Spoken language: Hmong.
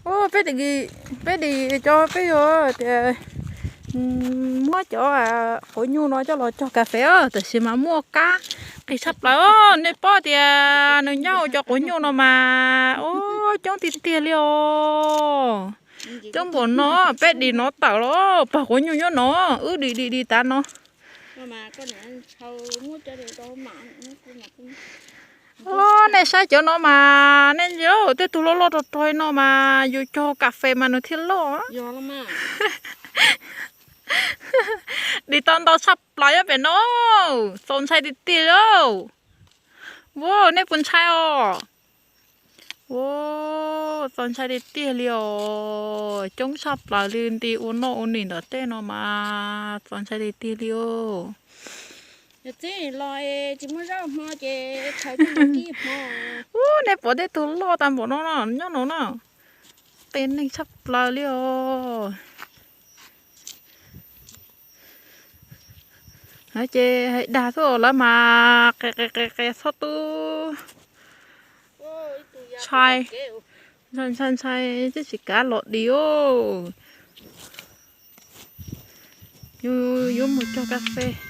Peb, peb dim cov, peb yuav tias muab cov quav nyuj no coj los cog kas fes, tab sis mas muaj kab qis tshaj plaws. Nej paub tias nws nyob hauv cov quav nyuj no mas, ua coob tiag tiag li os. Coob npaum no, peb dim no tawm los pog quav nyuj nyob no, wb dim dim dim tas no. Nej saib cov no mas nej ntsia, tej tug loj loj rog rog no mas yus cog kas fes mas nws thiaj loj. Dim tau ntau tshaj plaws nyob pem no, txaus ntshai tiag tiag li. Ua, nej puas ntshai os? Ua, txaus ntshai tiag tiag li os, coob tshaj plaws li, nti ua noj ua nim ntawm tej no mas txaus ntshai tiag tiag li os. Ub, nej pom tej tug loj tag npaum no nyob no na, qias neeg tshaj plaws li os. Ces hais dag xwb lawv mas qe qe qe qe txhob tub. Ntshai, ntshai ntshai ntshai twb tsis kav los dim os. Yuav mus cog kas fes.